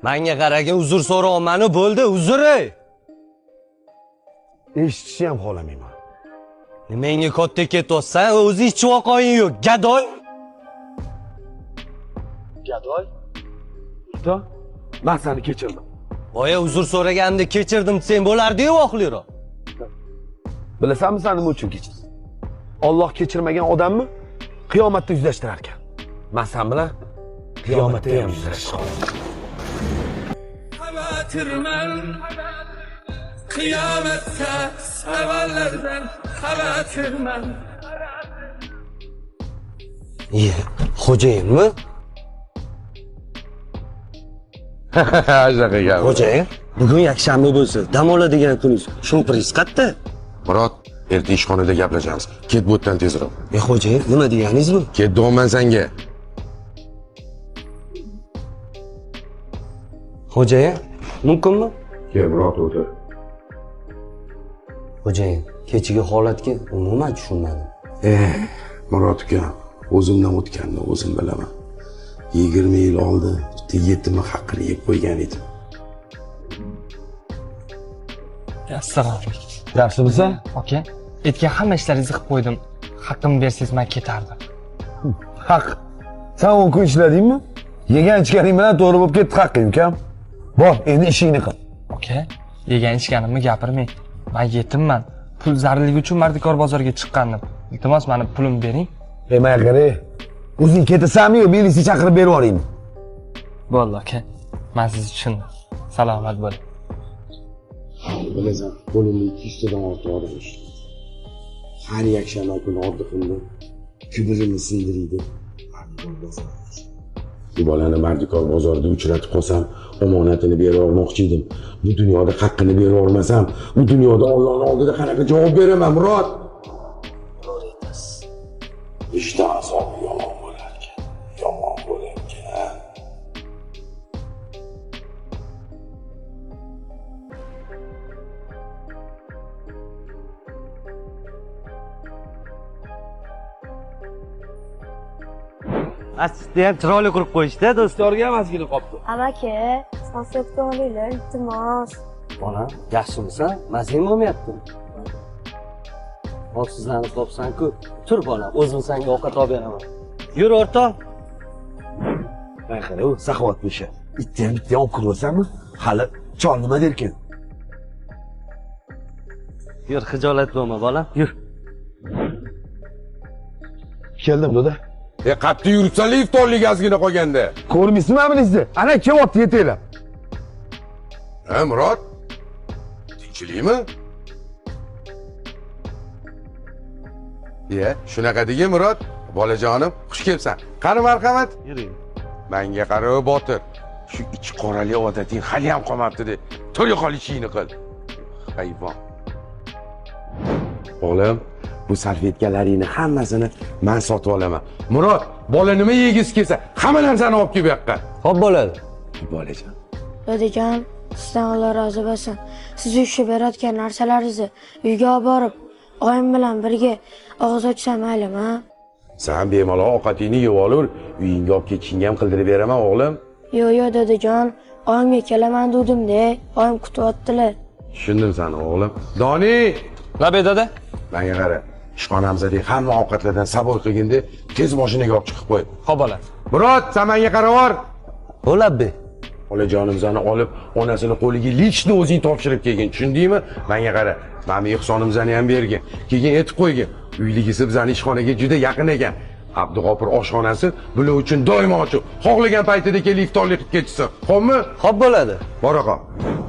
Menga qaragin, uzr so'rayapman-u, bo'ldi, uzr ey. Eshitishni ham xohlamayman. Menga katta ketyapsan, o'zi hech voqoing yo'q, gadoy. Gadoy? Usta, men seni kechirdim. Boya uzr so'raganimda kechirdim desang bo'lardi-yu oxliroq. Bilasanmi sen nima uchun kechirdim? Alloh kechirmagan odamni qiyomatda yuzlashtirar ekan. Men sen bilan qiyomatda ham yuzlashishni xohladim. Xavotirman qiyomatda savollardan xavotirman. Iye, xo'jayinmi? Shunaqa gap. Xo'jayin, bugun yakshanba bo'lsa, dam oladigan kuningiz. Shumpiriz qayerda? Murod, erta ishxonada gaplashamiz. Ket bu yerdan tezroq. E xo'jayin, nima deganingiz bu? Ket deyapman senga. Xo'jayin, mumkinmi? Kel Murod, o'tir. Xo'jayin, kechagi holatga umuman tushunmadim. Murod aka, o'zimdan o'tganni o'zim bilaman. 20 yil oldin bitta yetimni haqqini yeb qo'ygan edim. Assalomu alaykum. Yaxshimisan? Aka, aytgan hamma ishlaringizni qilib qo'ydim. Haqqimni bersangiz men ketardim. Haq. Sen 10 kun ishladingmi? Yegan ichganing bilan to'g'ri bo'lib ketdi haqqing, ukam. Bor, endi ishingni qil. Aka, yegan ichganimni gapirmang. Men yetimman. Pul zarurligi uchun mardikor bozorga chiqqandim. Iltimos, meni pulimni bering. Ey, menga qara. O'zing ketasanmi yo milisiya chaqirib berib yuboraymi? Bo'ldi, aka. Men sizni tushundim. Salomat bo'ling. Bilasan, qo'limda 200 tadan ortiq odam ishlaydi. Har yakshanba kuni oddiqimni kubirini sindiriydi. Bu bolani mardikor bozorida uchratib qolsam, omonatini berib yubormoqchi edim. Bu dunyoda haqqini berib yubormasam, bu dunyoda Allohning oldida qanaqa javob beraman, Murod? To'g'ri aytasiz. Vijdon azobi yomon bo'lar ekan, yomon bo'lar ekan. Masjidni ham chiroyli qurib qo'yishdi, do'stlarga ham ozgina qolibdi. Amaki, salfetka olinglar, iltimos. Bolam, yaxshimisan? Mazang bo'lmayaptimi? Holsizlanib qolibsan-ku. Tur bolam, o'zim senga ovqat olib beraman. Yur o'rtoq. Mana qara, u saxovatli ishi. Bitta ham bitta ham olib kirmasanmi? Hali chol nima derkan? Yur, xijolat bo'lma bolam, yur. Keldim, doda. Qattiq yuribsan-la iftorlik ozgina qolganda. Ko'rmaysizmi bizni? Ana kelyapti, yetinglar. Ha, Murod? Tinchlikmi? Iya, shunaqa degin Murod. Bolajonim, xush kelibsan. Qani marhamat? Yuring. Menga qara, botir. Shu ich qorali odating hali ham qolmabdi de. Tur yo'qol ishingni qil. Hayvon. O'g'lim, bu salfetkalaringni hammasini men sotib olaman. Murod, bola nima yegisi kelsa, hamma narsani olib kel bu yoqqa. Xo'p bo'ladi. Bolajon. Dadajon, sizdan Alloh rozi bo'lsin. Siz uyga berayotgan narsalaringizni uyga olib borib, oyim bilan birga og'iz ochsam maylimi? Sen bemalol ovqatingni yeb olaver, uyingga olib ketishingni ham qildirib beraman, o'g'lim. Yo'q, yo'q dadajon, oyimga kelaman dedim-da, oyim kutyaptilar. Tushundim seni, o'g'lim. Doni! Labay dada. Menga qara. Ishxonamizdagi hamma ovqatlardan sabor qilganda tez mashinaga olib chiqib qo'y. Xo'p bo'ladi. Murod, sen menga qaravor. Bo'ladi. Bolajonimizni olib, onasini qo'liga lichni o'zing topshirib kelgin, tushundingmi? Menga qara. Mana ehsonimizni ham bergin. Keyin aytib qo'ygin. Uyligisi bizning ishxonaga juda yaqin ekan. Abdug'ofur oshxonasi bular uchun doimo ochiq. Xohlagan paytida kelib iftorlik qilib ketishsin. Xo'pmi? Xo'p bo'ladi. Bora qol.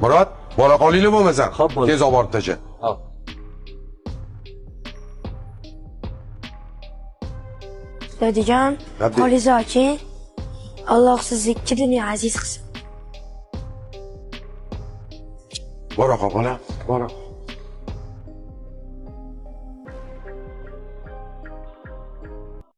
Murod, bora qolinglar bo'lmasa. Tez olib borib tasha. Xo'p. Dadajon, qo'lingizni oching. Alloh sizni ikki dunyo aziz qilsin. Bora qol, bolam, bora.